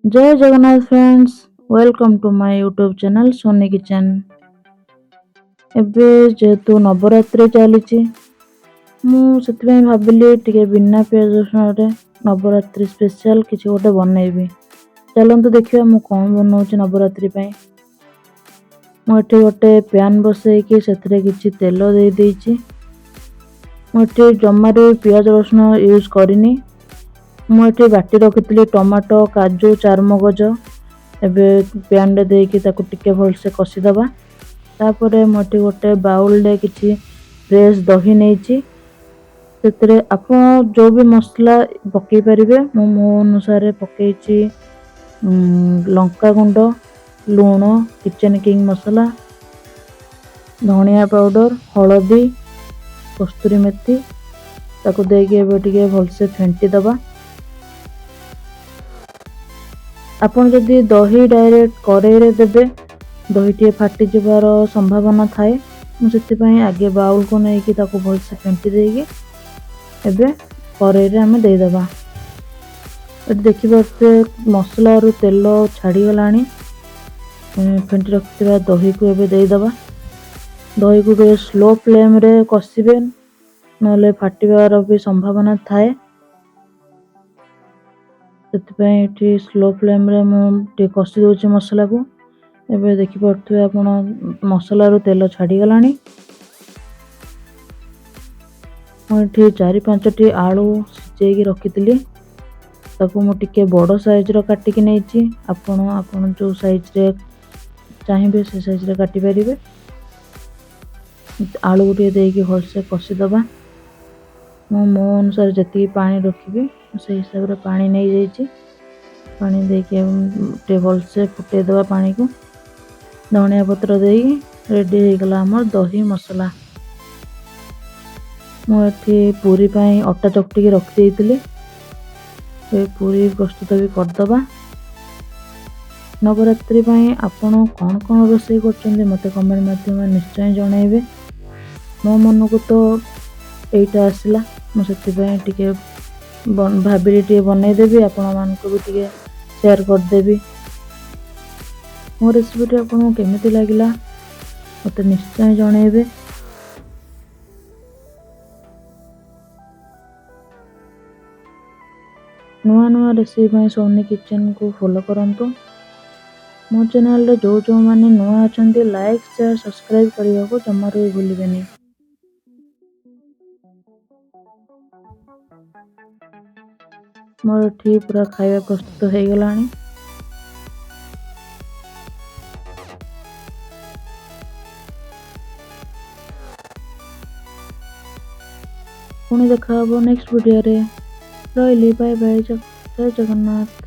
Jay Jagannath friends, welcome to my YouTube channel Sony kitchen. ଏବେ ଯେହେତୁ ନବରାତ୍ରି ଚାଲିଛି, ମୁଁ ସେଥିପାଇଁ ଭାବିଲି ଟିକେ ବିନା ପିଆଜ ରସୁଣରେ ନବରାତ୍ରି ସ୍ପେଶାଲ କିଛି ଗୋଟେ ବନେଇବି। ଚାଲନ୍ତୁ ଦେଖିବା ମୁଁ କ'ଣ ବନାଉଛି ନବରାତ୍ରି ପାଇଁ। ମୁଁ ଏଠି ଗୋଟେ ପ୍ୟାନ୍ ବସେଇକି ସେଥିରେ କିଛି ତେଲ ଦେଇଦେଇଛି। ମୁଁ ଏଠି ଜମାରୁ ପିଆଜ ରସୁଣ ୟୁଜ୍ କରିନି। ମୁଁ ଏଠି ବାଟି ରଖିଥିଲି ଟମାଟୋ, କାଜୁ, ଚାରମଗଜ। ଏବେ ପ୍ୟାନ୍ରେ ଦେଇକି ତାକୁ ଟିକେ ଭଲସେ କଷିଦେବା। ତାପରେ ମୁଁ ଏଠି ଗୋଟେ ବାଉଲରେ କିଛି ଫ୍ରେଶ୍ ଦହି ନେଇଛି। ସେଥିରେ ଆପଣ ଯେଉଁ ବି ମସଲା ପକାଇ ପାରିବେ। ମୁଁ ମୋ ଅନୁସାରେ ପକାଇଛି ଲଙ୍କା ଗୁଣ୍ଡ, ଲୁଣ, କିଚେନ୍ କିଙ୍ଗ ମସଲା, ଧଣିଆ ପାଉଡ଼ର, ହଳଦୀ, କସ୍ତୁରୀ ମେଥି। ତାକୁ ଦେଇକି ଏବେ ଟିକେ ଭଲସେ ଫେଣ୍ଟି ଦେବା। ଆପଣ ଯଦି ଦହି ଡାଇରେକ୍ଟ କରେଇରେ ଦେବେ, ଦହି ଟିକେ ଫାଟିଯିବାର ସମ୍ଭାବନା ଥାଏ। ମୁଁ ସେଥିପାଇଁ ଆଗେ ବାଉଲକୁ ନେଇକି ତାକୁ ଭଲସେ ଫେଣ୍ଟି ଦେଇକି ଏବେ କରେଇରେ ଆମେ ଦେଇଦେବା। ଏଠି ଦେଖିପାରୁଥିବେ ମସଲାରୁ ତେଲ ଛାଡ଼ିଗଲାଣି। ଫେଣ୍ଟି ରଖିଥିବା ଦହିକୁ ଏବେ ଦେଇଦେବା। ଦହିକୁ ଟିକେ ସ୍ଲୋ ଫ୍ଲେମ୍ରେ କଷିବେ, ନହେଲେ ଫାଟିବାର ବି ସମ୍ଭାବନା ଥାଏ। ସେଥିପାଇଁ ଏଠି ସ୍ଲୋ ଫ୍ଲେମ୍ରେ ମୁଁ ଟିକେ କଷି ଦେଉଛି ମସଲାକୁ। ଏବେ ଦେଖିପାରୁଥିବେ ଆପଣ ମସଲାରୁ ତେଲ ଛାଡ଼ିଗଲାଣି। ମୁଁ ଏଠି 4-5ଟି ଆଳୁ ସିଝେଇକି ରଖିଥିଲି। ତାକୁ ମୁଁ ଟିକେ ବଡ଼ ସାଇଜ୍ର କାଟିକି ନେଇଛି। ଆପଣ ଯେଉଁ ସାଇଜ୍ରେ ଚାହିଁବେ ସେ ସାଇଜ୍ରେ କାଟିପାରିବେ। ଆଳୁକୁ ଟିକେ ଦେଇକି ଭଲସେ କଷିଦେବା। ମୁଁ ମୋ ଅନୁସାରେ ଯେତିକି ପାଣି ରଖିବି ମୁଁ ସେଇ ହିସାବରେ ପାଣି ନେଇଯାଇଛି। ପାଣି ଦେଇକି ଟିକେ ଭଲସେ ଫୁଟେଇଦେବା ପାଣିକୁ। ଧଣିଆ ପତ୍ର ଦେଇକି ରେଡ଼ି ହେଇଗଲା ଆମର ଦହି ମସଲା। ମୁଁ ଏଠି ପୁରୀ ପାଇଁ ଅଟା ଚକଟିକି ରଖିଦେଇଥିଲି। ଏବେ ପୁରୀ ପ୍ରସ୍ତୁତ ବି କରିଦେବା। ନବରାତ୍ରି ପାଇଁ ଆପଣ କ'ଣ କ'ଣ ରୋଷେଇ କରୁଛନ୍ତି ମୋତେ କମେଣ୍ଟ ମାଧ୍ୟମରେ ନିଶ୍ଚୟ ଜଣାଇବେ। ମୋ ମନକୁ ତ ଏଇଟା ଆସିଲା, ମୁଁ ସେଥିପାଇଁ ଟିକେ ଭାବିଲି ଟିକେ ବନେଇଦେବି, ଆପଣମାନଙ୍କୁ ବି ଟିକେ ସେୟାର କରିଦେବି। ମୋ ରେସିପିଟି ଆପଣଙ୍କୁ କେମିତି ଲାଗିଲା ମୋତେ ନିଶ୍ଚୟ ଜଣାଇବେ। ନୂଆ ନୂଆ ରେସିପି ପାଇଁ ସୋନି କିଚେନକୁ ଫଲୋ କରନ୍ତୁ। ମୋ ଚ୍ୟାନେଲରେ ଯେଉଁ ଯେଉଁମାନେ ନୂଆ ଅଛନ୍ତି, ଲାଇକ୍, ସେୟାର, ସବସ୍କ୍ରାଇବ୍ କରିବାକୁ ଜମାରୁ ବି ଭୁଲିବେନି। ମୋର ଏଠି ପୁରା ଖାଇବା ପ୍ରସ୍ତୁତ ହେଇଗଲାଣି। ପୁଣି ଦେଖା ହେବ ନେକ୍ସଟ ଭିଡ଼ିଓରେ। ରହିଲି, ବାଏ ବାଏ, ଜୟ ଜଗନ୍ନାଥ।